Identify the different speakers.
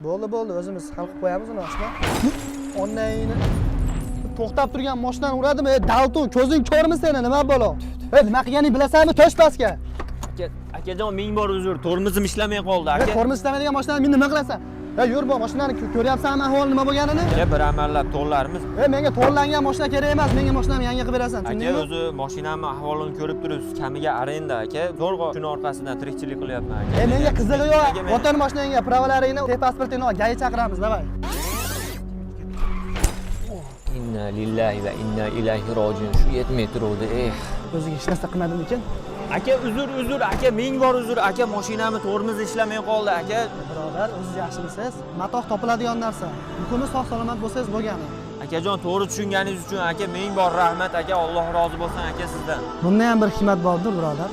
Speaker 1: Bo'ldi, bo'ldi, o'zimiz hal qilib qo'yamiz uni, osma. Onangni, to'xtab turgan mashinani uradimi? Ey, dalton, ko'zing ko'rmi seni, nima balo? Ey, nima qilganingni bilasanmi? Tosh pastga.
Speaker 2: Aka, akajon, ming bor uzr, tormozim ishlamay qoldi,
Speaker 1: Ey,
Speaker 2: aka.
Speaker 1: tormoz ishlamaydigan mashinani men nima qilasan? Ey, yur, bu mashinani ko'ryapsanmi ahvoli nima bo'lganini?
Speaker 2: Aka, bir amallab to'llarimiz.
Speaker 1: Ey, menga to'rlangan mashina kerak emas, menga mashinamni yangi qilib berasan,
Speaker 2: Aka,
Speaker 1: tushundingmi?
Speaker 2: O'zi mashinamni ahvolini ko'rib turibsiz, kamiga arenda, aka. Zo'rg'a shuni orqasidan tirikchilik qilyapman, aka.
Speaker 1: Ey, menga qizig'i yo'q.
Speaker 2: Aka,
Speaker 1: Vatan mashinangga права laringni, pasportingni ol, ГАИ chaqiramiz, давай.
Speaker 2: Inna lillahi va inna ilayhi rojiun. Shu yetmay turuvdi, eh.
Speaker 1: O'ziga hech narsa qilmadimikin?
Speaker 2: Aka, uzr, uzr, aka, ming bor uzr, aka, mashinamni tormozi ishlamay qoldi, aka.
Speaker 1: Birodar, o'zingiz yaxshimisiz? Matoh topiladigan narsa. Muhimi, sog' salomat bo'lsangiz bo'lgani.
Speaker 2: Akajon, to'g'ri tushunganingiz uchun, aka, ming bor rahmat, aka. Alloh rozi bo'lsin, aka, sizdan.
Speaker 1: Bunda ham bir hikmat bordir, birodar.